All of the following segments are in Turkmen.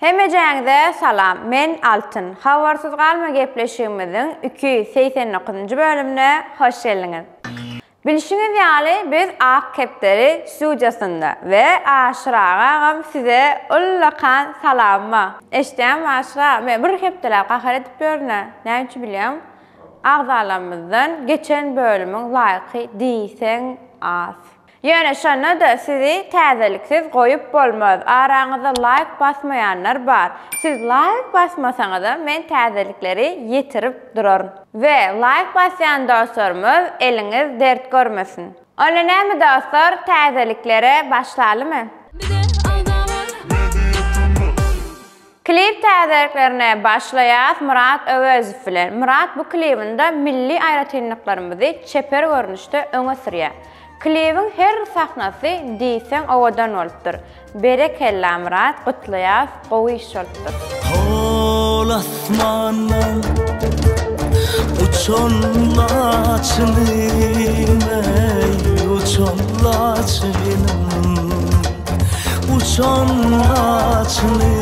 Hemmejäňize salam, men Altyn. Habarsyz galma gepleşigimiziň 289-njy bölümine hoş geldiňiz. Bilşiňiz ýaly biz Ak kepderi studiýasynda we Aşyr aga agam size ullakan salamma. Eşidýäňmi Aşyr aga, men bir hepdeläp gahar edip ýörün-ä, näme üçin bilýäňmi? Agzalarymyzdan geçen bölümiň laýky diýseň az. Ýöne şonda-da sizi täzeliksiz goýup bolmaz. Araňyzda laýk basmaýanlar bar. Siz laýk basmasaňyzam men täzelikleri ýetirip duraryn. We laýk basýan dostlarymyz eliňiz dert görmesin. Onda näme dostlar täzeliklere başlalymy? Klip täzeliklerine başlaýas Myrat Öwezow bilen. Myrat bu klibinde milli aýratynlyklarymyzy çeper görnüşde öňe sürýär. Klibiň her sahnasy diýseň owadan bolupdyr. Berekella Myrat gutlaýas gowy iş bolupdyr. Hol asmandan uçan laçynym eý uçan laçynym Uçan laçyny.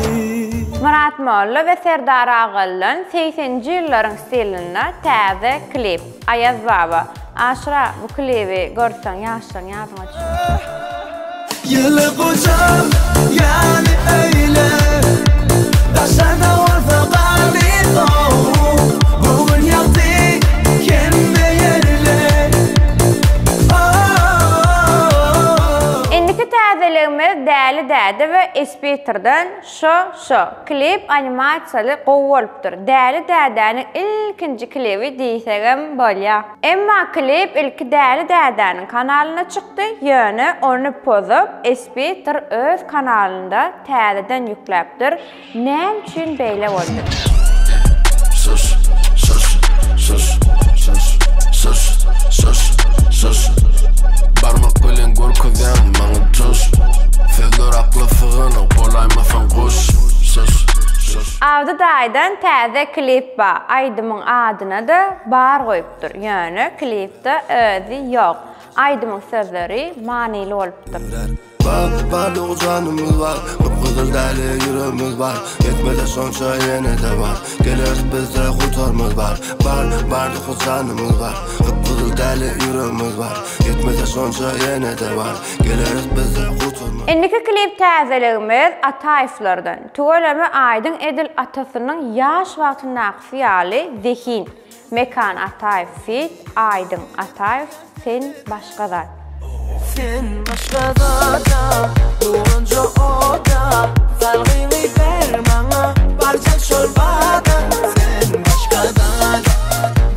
Myrat Molla we Serdar Agalydan segseninji ýyllaryň stilinde täze klip. Aýaz baba. Aşyra bu klibi görseň ýaşlygyň ýadyňa düşer. Ýyly gujak ýaly öýle Daşarda bolsa garly sowuk Bu gün ýagty hemme ýerle Oh. Indiki täzeligimiz Däli däde we Espiterden Şo şo. Klip animasiýaly gowy bolupdyr. Däli dädäniň ilkinji klibi diýsegem bolýa. Emma klip ilki Däli dädäniň kanalynda çykdy, ýöne ony pozup Espiter öz kanalynda täzeden ýükläpdir. Näme üçin beýle boldy? Sus sus sus sus sus sus sus Barmak bilen görkezýäň maňa tus Sözler akla syganok bolaýmasaň guş Sus sus Abdy daýydan täze klip bar aýdymyň adyna-da bar goýupdyr ýöne klipde özi ýok aýdymyň sözleri manyly bolupdyr. Bar, barlygy janymyz bar Gyp-gyzyl däli ýüregimiz bar Ýetmese şonça ýene-de bar Geleris bizde gutarmaz bar Bar, barlygy janymyz bar Gyp-gyzyl däli ýüregimiz bar Ýetmese şonça ýene-de bar Geleris bizde gutarmaz. Indiki klip täzeligimiz Ataýewlerden. Tüweleme Aýdyň edil atasynyň ýaş wagtyndakysy ýaly zehin. Mekan Ataýew feat Aýdyň Ataýew sen başga zat. Sen başga zada Nuranja oda Salgyňy ber maňa Barjak şol bada Sen başga zat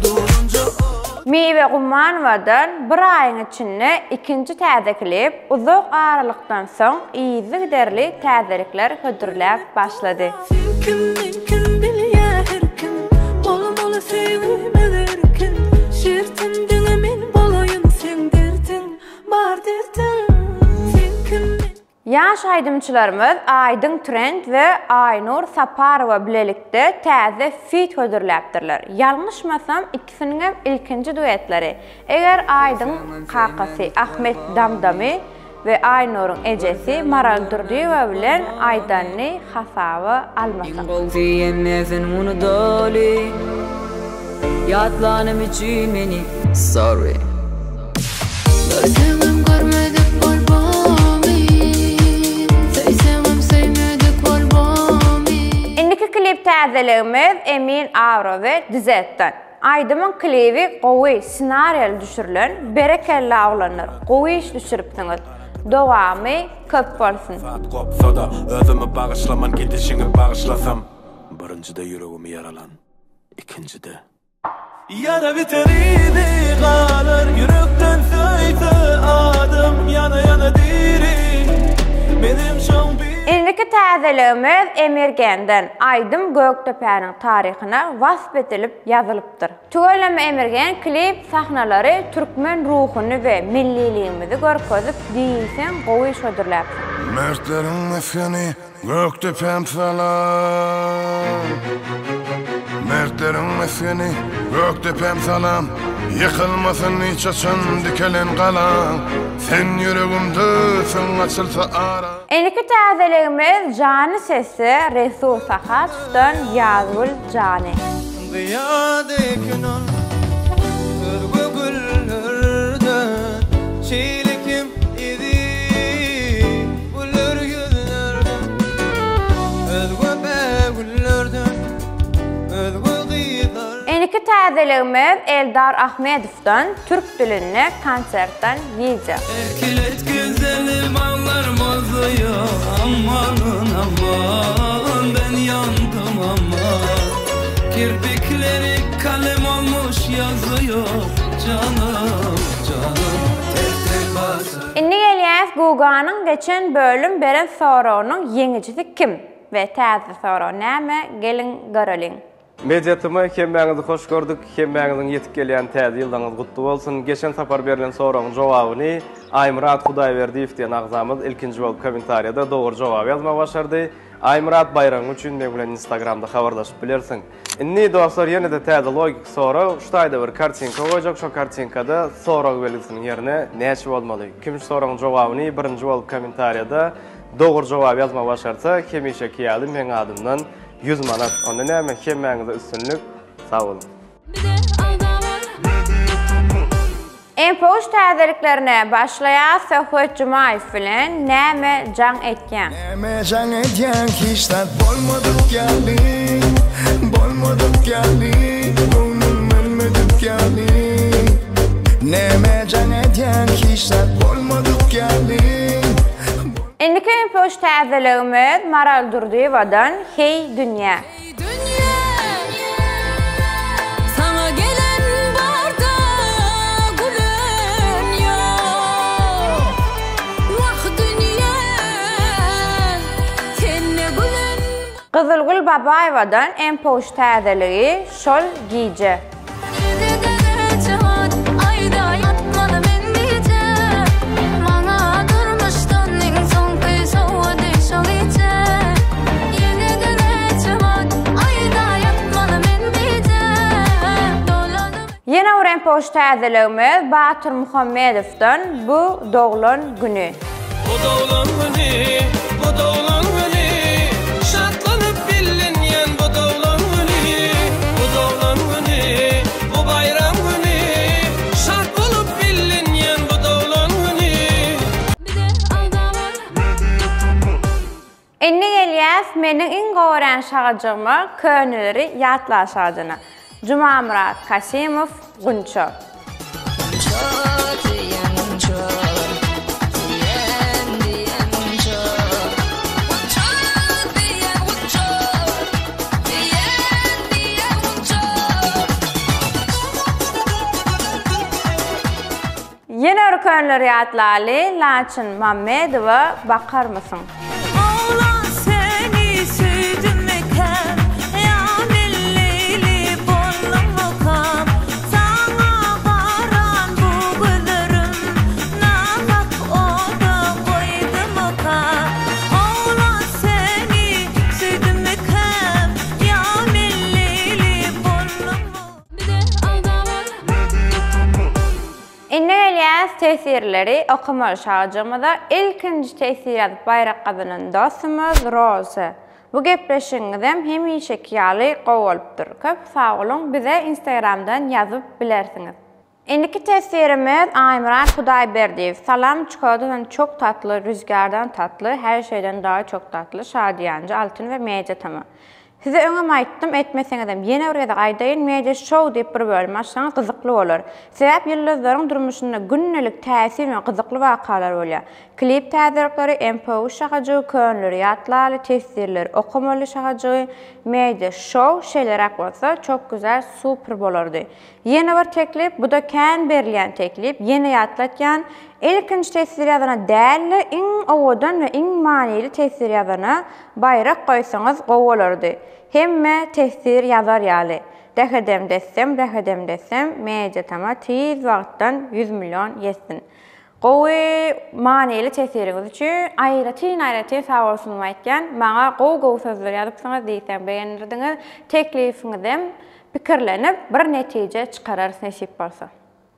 Nuranja oda. Miwe Gumanowadan bir aýyň içinde ikinji täze klip uzak aralykdan soň yzygiderli täzelikler hödürläp başlady. Sen kim men kim bilýär her kim Bolmaly söýgimiz erkin Şertim diňe men bolaýyn seň derdiň Bar derdiň Sen kim men. Ýaş aýdymçylarymyz Aýdyň Trend we Aýnur Saparowa bilelikde täze feat hödürläpdirler. Ýalňyşmasam ikisiniňem ilkinji duetleri. Eger Aýdyň kakasy Ahmet Damdamy we Aýnuryň ejesi Maral Durdyýewa bilen aýdanyny hasaba almasak. Iň gowsy hemmesini unudaly Ýatlanym üçin meni sorry. Görseňem görmedik bolbamy Söýseňem söýmedik bolbamy. Indiki klip täzeligimiz Emin Awro we Dizetdan. Aýdymyň klibi gowy ssenariýaly düşürilen berekella oglanlar gowy iş düşüripsiňiz dowamy köp bolsun. Zat gopsa-da, özümi bagyşlaman gidişiňi bagyşlasam. Birinjide ýüregimi ýaralan, ikinjide. Ýara biter yzy galar ýürekden söýse adam ýana-ýana diri Menem şoň biri. Indiki täzeligimiz Emirgenden, aýdym Gökdepäniň taryhyna wasp edilip ýazylypdyr. Tüweleme Emirgen klip sahnalary türkmen ruhuny we milliligimizi görkezip diýseň gowy iş hödürläpsiň. Mertleriň mesgeni Gökdepäm salam. Mertleriň mesgeni Gökdepäm salam. Ýykylmasyn hiç haçan dikelen galaň. Sen ýüregimdesiň açylsa aram. Indiki täzeligimiz Jany sesli Resul Sahatowdan Ýazgül jany. Gyýa deýin ol özge güllerden Şeýle kim eziz güler ýüzlerden Özge bägüllerden özge gyzlardan. Indiki täzeligimiz Eldar Ahmedowdan türk dilinde konsertden wideo. Erkilet güzelim ağlarım bozuyor Amanın aman ben yandım aman Kirpikleri kalem olmuş yazıyor Canım canım tek tek basar Indi gelýäs Guganyň geçen bölüm beren soragynyň ýeňijisi kim we täze sorag näme geliň göreliň. Media TM hemmäňizi hoş gördük. Hemmäňiziň ýetip gelýän täze ýyldaňyz gutly bolsun. Geçen sapar berlen soragyň jogabyny Aýmyrat Hudaýberdiýew diýen agzamyz ilkinji bolup kommentariýada dogry jogaby ýazmagy başardy. Aýmyrat baýragyň üçin meň bilen instagramda habarlaşyp bilersiň. Indi dostlar ýene-de täze logiki sorag. Şu taýda bir kartinka goýjak. Şo kartinkada sorag belgisiniň ýerine näçe bolmaly? Kim şu soragyň jogabyny birinji bolup kommentariýada dogry jogaby ýazmagy başarsa hemişeki ýaly meň adymdan 100 manat. Onda näme hemmäňize üstünlik. Sag boluň. Enpoş täzeliklerine başlaýas Söhbet Jumaýew bilen Näme jaň etýäň? Näme jaň edýäň hiç zat bolmadyk ýaly Bolmadyk ýaly Göwnüm ölmedik ýaly Näme jaň edýäň hiç zat bolmadyk ýaly Indiki enpoş täzeligimiz Maral Durdyýewadan Heý dünýä. Heý dünýä, saňa gelen barda gülen ýok. Wah dünýä, sende gülen. Gyzylgül Babaýewadan enpoş täzeligi Şol gije. Ýene bir empoş täzeligimiz Batyr Muhammedowdan bu doglan güni. Bu doglan güni, bu doglan güni, Şatlanyp billinýän bu doglan güni, Bu doglan güni, bu baýram güni, Şat bolup billinýän bu doglan güni. Indi gelýäs meniň iň gowy görýän şagajygyma köneleri ýatla şagajyna. Jumamyrat Kasymow Gunça. Gunça diýen gunça, diýen diýen gunça. Gunça diýen gunça, diýen diýen gunça. Ýene bir köneleri ýatlaly, Laçyn Mammedowa Bakarmysyň? Oglan seni söýdümmikäm Ýa men Leýli boldummykam Saňa garan bu gözlerim Nahak oda goýdumykam Oglan seni söýdümmikäm Ýa men Leýli boldummykam. Indi gelýäs tesirleri okamaly şajygymyza. Ilkinji tesir ýazyp baýrak gazanan dostumyz Roza. Bu gepleşigiňizem hemişeki ýaly gowy bolupdyr. Köp sag boluň bize instagramdan ýazyp bilersiňiz. Indiki tesirimiz Aýmyrat Hudaýberdiýew. Salam çikolatadan çok tatly rüzgardan tatly her şeyden daha çok tatly şadyýanja altyn we media tama. Size öňem aýtdym, etmeseňizem ýene bir gezek aýdaýyn, Media Show diýip bir bölüm açsaňyz gyzykly bolar. Sebäp ýyldyzlaryň durmuşynda gündelik täsin we gyzykly wakalar bolýar. Klip täzelikleri, MPU şahajygy, köneleri ýatlaly, teswirleri okamaly şahajygy, Media Show şeýleräk bolsa çok güzel super bolardy. Ýene bir teklip, bu-da kän berilýän teklip, ýene ýatlatýan, ilkinji teswir ýazana däl-de, iň owadan we iň manyly teswir ýazana baýrak goýsaňyz gowy bolardy. Hemme teswir ýazar ýaly. Dähedem dessem, dähedem dessem, Mediatama tiz wagtdan 100 million ýetsin. Gowy manyly teswiriňiz üçin aýratyn aýratyn sag bolsunymy aýtýan. Maňa gowy gowy sözler ýazypsyňyz diýseň begendirdiňiz. Teklifiňizem pikirlenip bir netije çykararys nesip bolsa.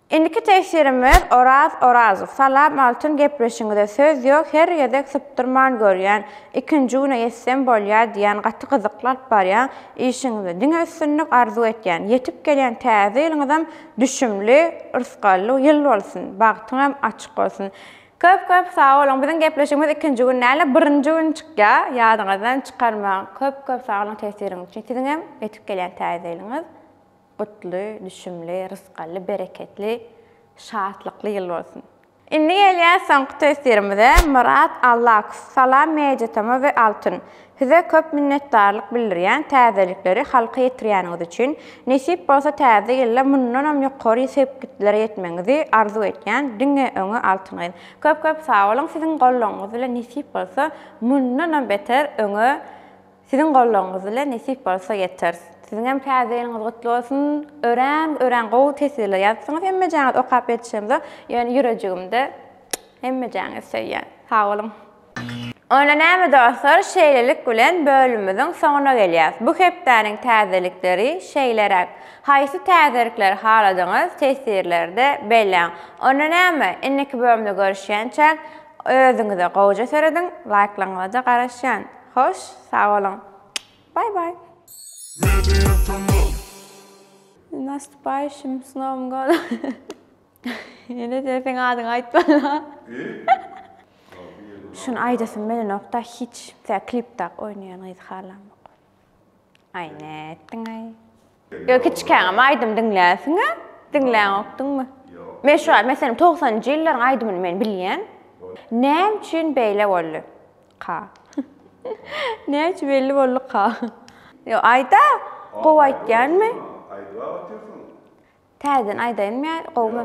Indiki teswirimiz Oraz Orazow. Salam Altyn gepleşiňize söz ýok her gezek sypdyrman görýän ikinji güne ýetsem bolýa diýýän gaty gyzykly alyp barýaň işiňizde diňe üstünlik arzuw etýän ýetip gelýän täze ýylyňyzam düşümli yrsgally ýyl bolsun bagtyňam açyk bolsun Köp köp sag boluň biziň gepleşigimiz ikinji gün dälde birinji gün çykýa ýadyňyzdan çykarmaň köp köp sag boluň teswiriňiz üçin siziňem ýetip gelýän täze ýylyňyz Gutly, düşümli, rysgally, bereketli, şatlykly ýyl bolsun! Indi gelýäs soňky teswirimize, Myrat Allakow, Salam Media-Tm we Altyn! Size köp minnetdarlyk bildirýän täzelikleri halka ýetirýäniňiz üçin. Nesip bolsa täze ýylda mundanam ýokary sepgitlere ýetmegiňizi arzuw etýän diňe öňe Altyn gyz. Köp köp sag boluň siziň goldawyňyz bilen nesip bolsa mundanam beter öňe Siziň goldawyňyz bilen nesip bolsa ýeteris. Siziňem täze ýylyňyz gutly bolsun. Örän örän gowy teswirler ýazypsyňyz. Hemmejäňiz okap ýetişemzok. Ýöne ýürejigimde hemmejäňizi söýýän. Sag boluň. Onda näme dostlar, şeýlelik bilen bölümimiziň soňuna gelýäs. Bu hepdäniň täzelikleri şeýleräk. Haýsy täzelikleri haladyňyz teswirlerde belläň. Onda näme, indiki bölümde görüşýänçäk özüňize gowja serediň, laýklaryňyzada garaşýan. Hoş sag boluň. Bay bay. Nastupaýşim s nowym godom. Ýene de seň adyňy aýtmaly. Şuny aýdasym gelenokda hiç tä klipdak oýnaýan gyzy halamok. Aý nätdiňaý. Ýok kiçikäňem aýdym diňlärsiňä? Diňläňokdyňmy? Ýok. Men şu wagt meselem togsanynjy ýyllaryň aýdymyny men bilýän. Näme üçin beýle boldy? Ka. Näme üçin belli boldy ka? Ýok aýda. Gowy aýtýanmy? Aýdyp otyrsyň. Täzeden aýdaýynmy ýa gowumy?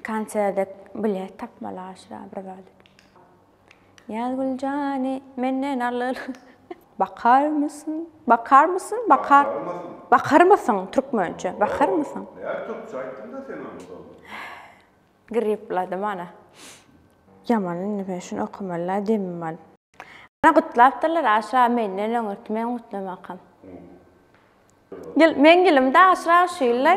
Konserde bilet tapmaly aşyra bir zat. Ýazgül jany menden alyl. Bakar mısyn? Bakar mısyn? Bakar. Bakar mısyn türkmençe? Bakar mısyn? Näme türkçe aýtdyň-da sen ony şol. Gripladym ana. Ýaman indi men şuny okamaly-la demim alyp. Ana gutlapdyrlar Aşyr aga menden öňürti men gutlamakam. Ýyl meň ýylymda Aşyr aga şu ýylda.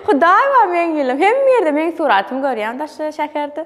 Hudaý bar meň ýylym. Hemme ýerde meň suratym görýän daşda şäherde.